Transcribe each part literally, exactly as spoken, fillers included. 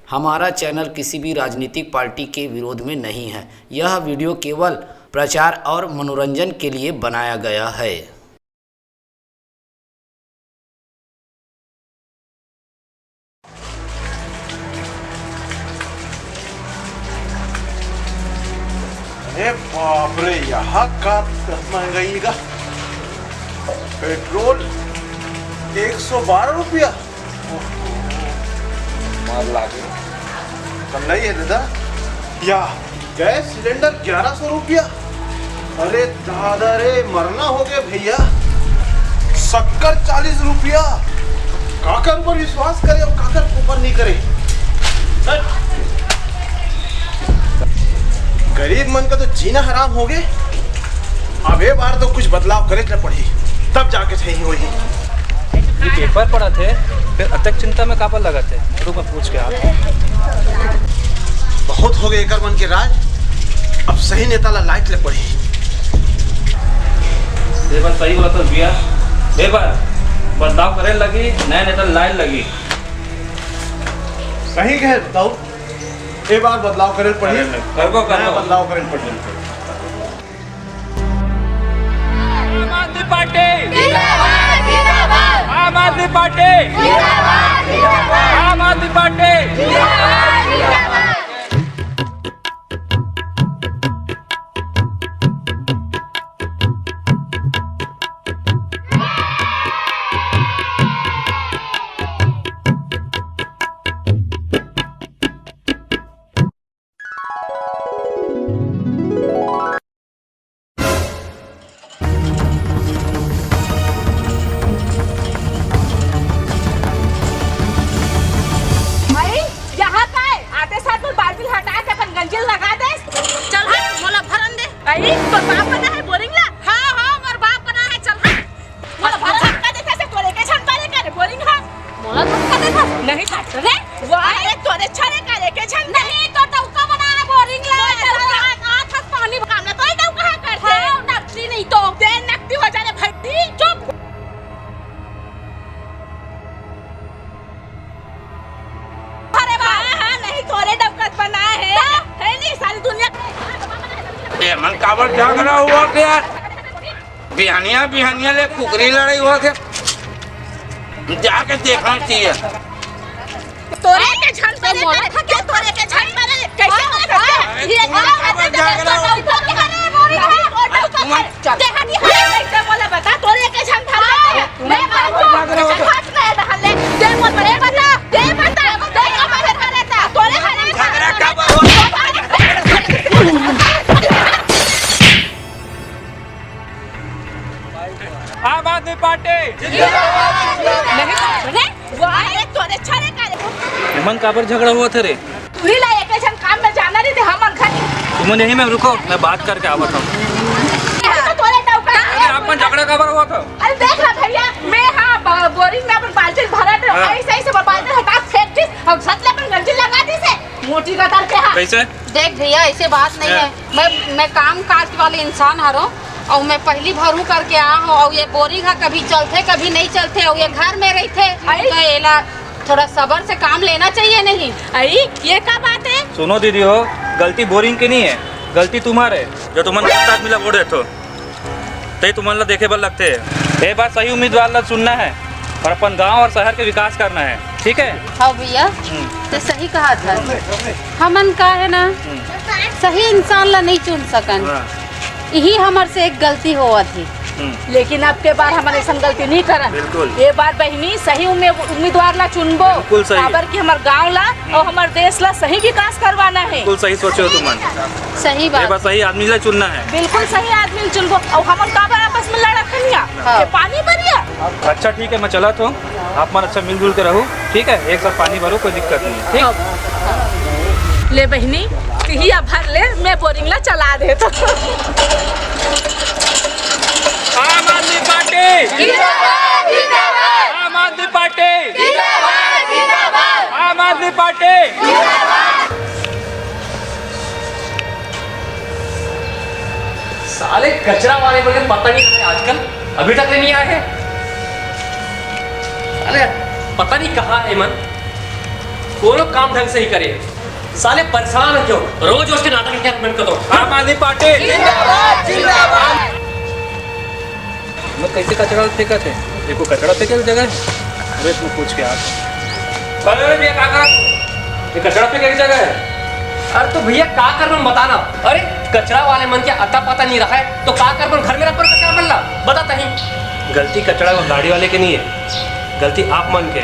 हमारा चैनल किसी भी राजनीतिक पार्टी के विरोध में नहीं है। यह वीडियो केवल प्रचार और मनोरंजन के लिए बनाया गया है। अरे बाप रे, यहाँ का महंगाई का। पेट्रोल एक सौ बारह रुपया। मार लागे। कम नहीं है दादा। या गैस सिलेंडर ग्यारह सौ रुपया। अरे दादा रे, मरना हो गया भैया। शक्कर चालीस रुपया। काकर ऊपर विश्वास करे और काकर ऊपर नहीं करे। हट। गरीब मन का तो जीना हराम हो गए। अब ये बार तो कुछ बदलाव करे न पड़ी, तब जाके सही होई। ये पेपर पढ़त हे, फिर अतक चिंता में काबर लगत हे? रुक, मैं पूछ के आत हूँ। बहुत हो गए एकर मन के राज, अब सही नेता ला लाइट ले पड़ी। ये बात सही बोला तो भैया, ये बात बदलाव करे लगी, नया नेता लाइट लगी। सही कहे बताओ, ये बार बदलाव करे पड़ी। करबो, करबो। नया बदलाव करे पड़ी। आम आदमी पार्टी जिंदाबाद, जिंदाबाद। आम आदमी पार्टी जिंदाबाद, जिंदाबाद। आम आदमी पार्टी जिंदाबाद, जिंदाबाद। भाई, यहाँ का है? आते साथ में बाल्टी हटा के अपन गंजी लगा दे। चल हट, मोला भरन दे। अरे, तो बाप बना है बोरिंग ला? हाँ, हाँ, मोर बाप बना है, चल हट। मोला भरन धक्का देता से तोरे के झन करे करे बोरिंग हा। मोला धक्का देता? नहीं काट रे। वाह रे, तोरे छरे करे के झन। नहीं, तो डौका बना है बोरिंग ला। तो डौका। आ, आ, थस पानी काम ना, तो डौका हा करते। हाँ, नकली नहीं तो। दे नकली हो जाने भट्टी। चुप। अरे वाह, हाँ, नहीं तोरे डौकत बना है। है नहीं सारी दुनिया। ये मन काबर झगड़ा हुआ के यार? बिहानिया, बिहानिया ले कुकरी लड़ाई हुआ के। जाके देखना चाहिए। तोरे के झन तो परे मोला कर, तोरे के झन परे, कैसे हो सकता है? अरे ये तुम काबर झगड़ा हुआ? अरे तुम चल। दे हटी, हट, कैसे बोला बता, तोरे के झन धरा है। मैं मार को हाथ में धर ले। दे बोल, बता, दे बता, दे का मदद कर लेता, तोरे हरे झगड़ा का बा-, आम आदमी पार्टी जिंदाबाद। नहीं, अरे, वाह, अरे, तोरे छरे का रे। एमन काबर झगड़ा हुआ था रे? तुही ला एके झन काम में जाना रहिथे, हमन घर। तुमन यहीं में रुको, मैं बात करके आवत हूँ। तो तोरे डौका। अरे, आपन झगड़ा काबर होत हे? अरे, देख ना भैया, मैं हाँ, ब-, बोरिंग में अपन बाल्टी भरत रहे, हाँ। ऐसे, ऐसे बाल्टी हटा फेंक दिस, अउ झट ले अपन गंजी लगा दिस हे, मोटी गतर के हाँ। कैसे? देख भैया, ऐसे बात नहीं हाँ। है। मैं, मैं काम काज वाले इंसान हरों, अउ मैं पहली भरू करके आ हूँ, अउ ये बोरिंग हा कभी चलथे, कभी नहीं चलथे, अउ ये घर में रहिथे, आई? तो एला थोड़ा सबर से काम लेना चाहिए नहीं? अई, ये का बात है? सुनो दीदी हो, गलती बोरिंग की नहीं है, गलती तुम्हारे है, जो तुमन गलत आदमी ला वोट देथो, ते तुमन ला देखे बर लगते है। ये बार सही उम्मीदवार ला चुनना है और अपन गांव और शहर के विकास करना है, ठीक है? हाँ भैया, हम्म। ते सही कहा था। हमन का है ना, हम्म। सही इंसान ला नहीं चुन सकन। हाँ। यही हमर से एक गलती होवत हे। हम्म। लेकिन अब के बार हमन ऐसन गलती नहीं करन। बिल्कुल। ये बार बहिनी सही उम्मे-, उम्मीदवार ला चुनबो। बिल्कुल सही। काबर कि हमर गांव ला हम्म। और हमर देश ला सही विकास करवाना है। बिल्कुल सही सोचे हो तुमन। सही ये बात। बार सही आदमी ला चुनना है। बिल्कुल सही आदमी ला चुनबो। और हमन काबर आपस में लड़त हन या? हाँ। ये पानी भरिया। अच्छा ठीक है, मैं चलत हूँ। आप मन अच्छा मिलजुल के रहू, ठीक है? एक साथ पानी भरो, कोई दिक्कत नहीं है, ठीक? हाँ। ले बहिनी, तिहिया भर ले, मैं बोरिंग ला चला देत हूँ। आम आदमी पार्टी जिंदाबाद, जिंदाबाद। आम आदमी पार्टी जिंदाबाद, जिंदाबाद। आम आदमी पार्टी जिंदाबाद। साले कचरा वाले बोले पता नहीं कहाँ आजकल। अभी तक नहीं आए हैं। अरे, पता नहीं कहाँ है मन। कोनो काम ढंग से ही करे। साले परेशान है क्यों? रोज उसके नाटक क्या बंद कर दो। आम आदमी पार्टी। जिंदाबाद, जिंदाबाद। मैं कैसे कचरा फेंका थे? देखो, कचरा फेंके की जगह है। अरे, तू पूछ के आ। अरे भैया, क्या करा? ये कचरा फेंके की जगह है। अरे तो भैया, का करबन बताना? अरे, कचरा वाले मन के अता पता नहीं रहा है, तो का करबन? घर में रखबन कचरा मन ला? बता तहीं। गलती कचरा गाड़ी वाले के नहीं है, गलती आप मन के,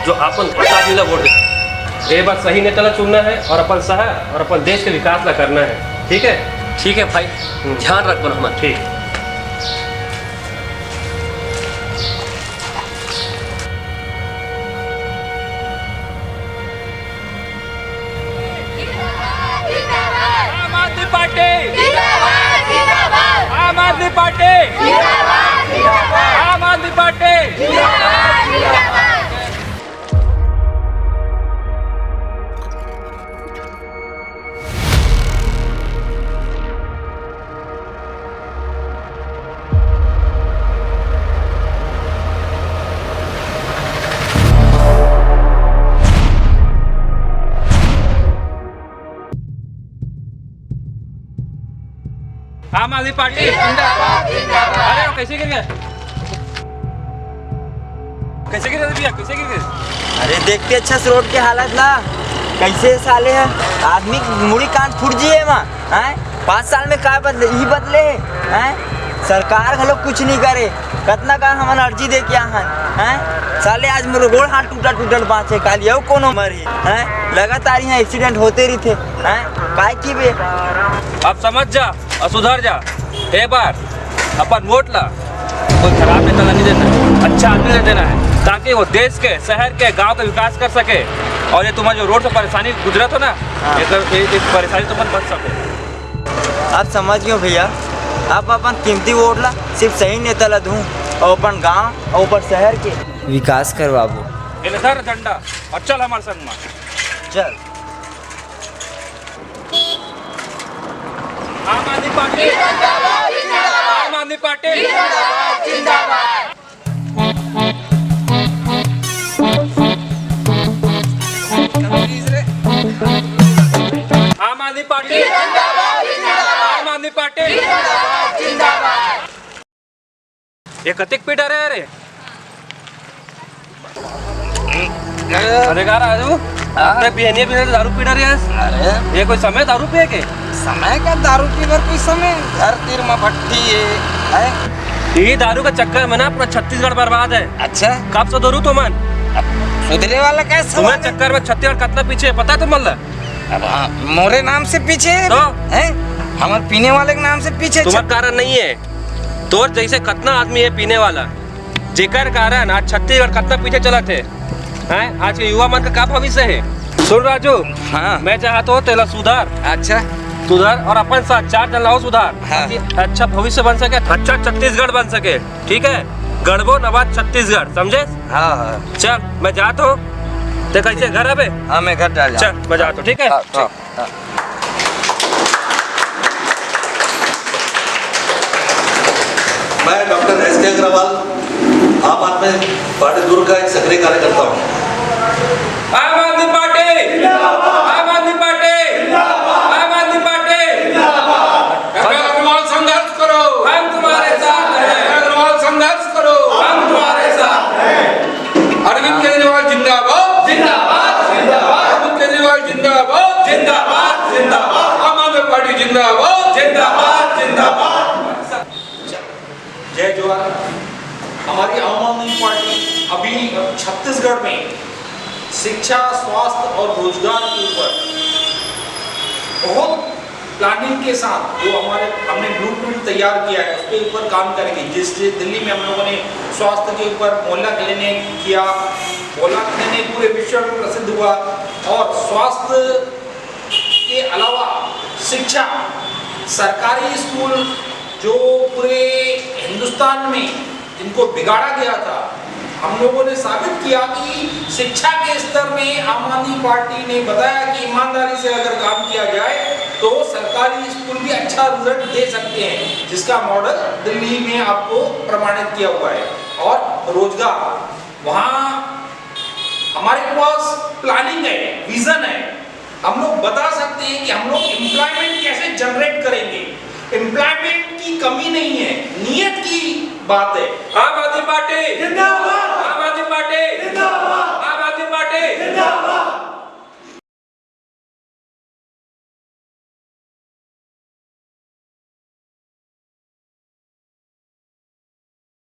जो आपन गलत आदमी ला वोट दे। ये बार सही नेता ला चुनना है और अपन शहर और अपन देश के विकास ला करना है, ठीक है? ठीक है भाई, हम्म। ध्यान रखबन हमन। ठीक। आम आदमी पार्टी। आम आदमी पार्टी। आम आदमी पार्टी। आम आदमी पार्टी जिंदाबाद, जिंदाबाद। अरे, कैसे गिर गए? कैसे गिर गए भैया, कैसे गिर गए? अरे, देखते अच्छा से रोड के हालत ला, कैसे साले हैं, आदमी की मुड़ी कान फूट जिए मा, हैं? पाँच साल में का बदले, ही बदले है, हैं? सरकार घलो कुछ नहीं करे, कतना का हमन अर्जी दे के आहन, हैं? साले आज मोर गोड़ हाथ टूटा टूटल बाँचे, काली अउ कोनो मरही, हैं? लगातार यहाँ एक्सीडेंट होते रहिथे, हैं? काय की बे? अब समझ जा और सुधर जा। ए बार अपन वोट ला कोई खराब नेता ला नहीं देना है, अच्छा आदमी ला देना है, ताकि वो देश के, शहर के, गांव का विकास कर सके। और ये तुम्हारा जो रोड से परेशानी गुजरत हो ना, हाँ। ये कर, ये, ये परेशानी तुम बच सको। अब समझ गयो भैया, अब अपन कीमती वोट ला सिर्फ सही नेता ला दूं और अपन गांव और अपन शहर के विकास करवाबो। ये ले धर झंडा और चल हमारे संग में। चल। आम आदमी पार्टी जिंदाबाद, जिंदाबाद। आम आदमी पार्टी जिंदाबाद, जिंदाबाद। आम आदमी पार्टी जिंदाबाद, जिंदाबाद। आम आदमी पार्टी जिंदाबाद, जिंदाबाद। ये कतेक पी डरे हे रे? अरे का राजू, हाँ? अरे बिहनिया बिहनिया दारू पी डरे हस? अरे ये कोई समय दारू पिए के? समय का दारू पी बर कोई समय? घर तीर में भट्टी है, है? ये दारू का चक्कर में ना पूरा छत्तीसगढ़ बर्बाद है। अच्छा। कब सुधरू तुमन? अब सुधरे वाला कैसे तुम्हारे सवाल है? चक्कर में छत्तीसगढ़ कितना पीछे है, पता है तुमन ला? अब हाँ, मोरे नाम से पीछे है, तो? हैं? हमारे पीने वाले के नाम से पीछे तुम्हारे छत- कारण नहीं है। तोर जैसे कतना आदमी है पीने वाला, जेकर कारण आज छत्तीसगढ़ कतना पीछे चलत हे। हैं? आज के युवा मन का का भविष्य है? सुन राजू, हाँ। मैं चाहत हो तेला सुधार। अच्छा। सुधार और अपन साथ चार जन लाओ सुधार। हाँ। ताकि अच्छा भविष्य बन सके, अच्छा छत्तीसगढ़ बन सके। ठीक है, गढ़बो नवाब छत्तीसगढ़, समझे? हाँ, हाँ। चल, मैं जात हो। ते कैसे घर अबे? हाँ, मैं घर डाल जाऊँ। चल, मैं जात हो, ठीक है? हाँ, ठीक। हाँ। मैं डॉक्टर एस के अग्रवाल, आम आदमी पार्टी दुर्ग का एक सक्रिय कार्यकर्ता हूँ। आम आदमी पार्टी जिंदाबाद। आम आदमी पार्टी जिंदाबाद। आम आदमी पार्टी जिंदाबाद। डॉक्टर अग्रवाल संघर्ष करो, हम तुम्हारे साथ हैं। डॉक्टर अग्रवाल संघर्ष करो, हम तुम्हारे साथ हैं। अरविंद केजरीवाल जिंदाबाद। जिंदाबाद, जिंदाबाद। अरविंद केजरीवाल जिंदाबाद। जिंदाबाद, जिंदाबाद। आम आदमी पार्टी जिंदाबाद। जिंदाबाद, जिंदाबाद। जय जोहार। हमारी आम आदमी पार्टी अभी छत्तीसगढ़ में शिक्षा, स्वास्थ्य और रोजगार के ऊपर बहुत प्लानिंग के साथ जो हमारे, हमने ब्लूप्रिंट तैयार किया है, उसके ऊपर काम करेंगे। जिस, जिस दिल्ली में हम लोगों ने स्वास्थ्य के ऊपर मोहल्ला क्लिनिक किया, मोहल्ला क्लिनिक पूरे विश्व में प्रसिद्ध हुआ, और स्वास्थ्य के अलावा शिक्षा, सरकारी स्कूल जो पूरे हिंदुस्तान में जिनको बिगाड़ा गया था, हम लोगों ने साबित किया कि शिक्षा के स्तर में आम आदमी पार्टी ने बताया कि ईमानदारी से अगर काम किया जाए तो सरकारी स्कूल भी अच्छा रिजल्ट दे सकते हैं, जिसका मॉडल दिल्ली में आपको प्रमाणित किया हुआ है। और रोजगार, वहाँ हमारे पास प्लानिंग है, विजन है। हम लोग बता सकते हैं कि हम लोग एम्प्लॉयमेंट कैसे जनरेट करेंगे। एम्प्लॉयमेंट की कमी नहीं है, नीयत की बात है। आम आदमी पार्टी जिंदाबाद।